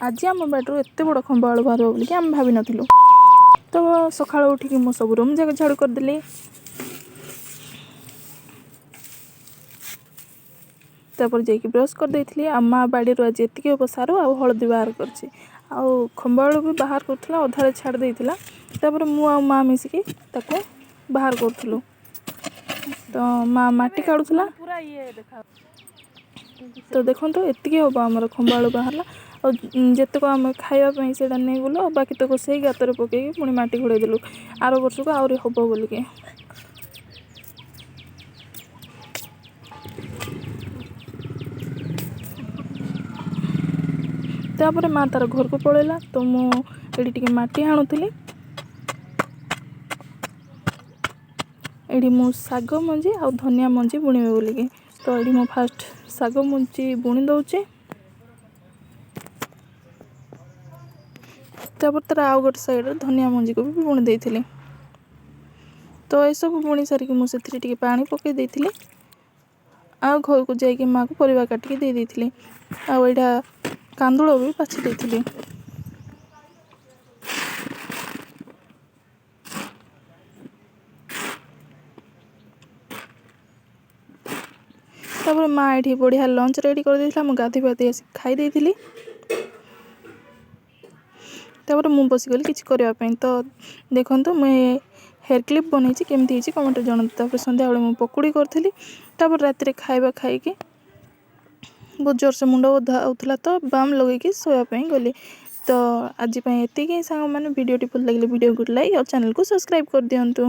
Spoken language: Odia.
ଆଜି ଆମ ବାଡ଼ିରୁ ଏତେ ବଡ଼ ଖମ୍ବ ଆଳୁ ବାହାରିବ ବୋଲିକି ଆମେ ଭାବିନଥିଲୁ। ତ ସକାଳୁ ଉଠିକି ମୁଁ ସବୁ ରୁମ୍ ଯାକ ଝାଡ଼ୁ କରିଦେଲି। ତାପରେ ଯାଇକି ବ୍ରସ୍ କରିଦେଇଥିଲି। ଆଉ ମା ବାଡ଼ିରୁ ଆଜି ଏତିକି ହବ ସାରୁ ଆଉ ହଳଦୀ ବାହାର କରିଛି, ଆଉ ଖମ୍ବ ଆଳୁ ବି ବାହାର କରୁଥିଲା, ଅଧାରେ ଛାଡ଼ି ଦେଇଥିଲା। ତାପରେ ମୁଁ ଆଉ ମା ମିଶିକି ତାକୁ ବାହାର କରୁଥିଲୁ। ତ ମା ମାଟି କାଢ଼ୁଥିଲା। ପୁରା ଇଏ ଦେଖା। ତ ଦେଖନ୍ତୁ, ଏତିକି ହେବ ଆମର ଖମ୍ବ ଆଳୁ ବାହାରିଲା। ଆଉ ଯେତେକ ଆମେ ଖାଇବା ପାଇଁ ସେଇଟା ନେଇଗଲୁ, ଆଉ ବାକି ତକ ସେଇ ଗାତରେ ପକେଇକି ପୁଣି ମାଟି ଘୋଡ଼େଇ ଦେଲୁ, ଆର ବର୍ଷକୁ ଆହୁରି ହେବ ବୋଲିକି। ତାପରେ ମା ତାର ଘରକୁ ପଳେଇଲା, ତ ମୁଁ ଏଠି ଟିକେ ମାଟି ହାଣୁଥିଲି। ଏଠି ମୁଁ ଶାଗ ମଞ୍ଜି ଆଉ ଧନିଆ ମଞ୍ଜି ବୁଣିବି ବୋଲିକି। ତ ଏଠି ମୁଁ ଫାଷ୍ଟ ଶାଗ ମଞ୍ଜି ବୁଣି ଦେଉଛି। ତାପରେ ତାର ଆଉ ଗୋଟେ ସାଇଡ଼ରେ ଧନିଆ ମଞ୍ଜିକୁ ବି ବୁଣି ଦେଇଥିଲି। ତ ଏସବୁ ବୁଣି ସାରିକି ମୁଁ ସେଥିରେ ଟିକେ ପାଣି ପକାଇ ଦେଇଥିଲି, ଆଉ ଘରକୁ ଯାଇକି ମାଆକୁ ପରିବା କାଟିକି ଦେଇ ଦେଇଥିଲି, ଆଉ ଏଇଟା କାନ୍ଦୁଳ ବି ବାଛି ଦେଇଥିଲି। ତାପରେ ମା ଏଠି ବଢ଼ିଆ ଲଞ୍ଚ ରେଡ଼ି କରିଦେଇଥିଲା। ମୁଁ ଗାଧୋଇ ପାଧୋଇ ଆସି ଖାଇ ଦେଇଥିଲି। ତାପରେ ମୁଁ ବସିଗଲି କିଛି କରିବା ପାଇଁ। ତ ଦେଖନ୍ତୁ, ମୁଁ ହେୟାର୍ କ୍ଲିପ୍ ବନେଇଛି, କେମିତି ହେଇଛି କମେଣ୍ଟରେ ଜଣାନ୍ତୁ। ତାପରେ ସନ୍ଧ୍ୟାବେଳେ ମୁଁ ପକୁଡ଼ି କରିଥିଲି। ତାପରେ ରାତିରେ ଖାଇବା ଖାଇକି ବହୁତ ଜୋରସେ ମୁଣ୍ଡ ବଥା ହେଉଥିଲା, ତ ବାମ୍ ଲଗେଇକି ଶୋଇବା ପାଇଁ ଗଲି। ତ ଆଜି ପାଇଁ ଏତିକି ସାଙ୍ଗମାନେ। ଭିଡ଼ିଓଟି ଭଲ ଲାଗିଲେ ଭିଡ଼ିଓକୁ ଲାଇକ୍ ଆଉ ଚ୍ୟାନେଲକୁ ସବସ୍କ୍ରାଇବ୍ କରିଦିଅନ୍ତୁ।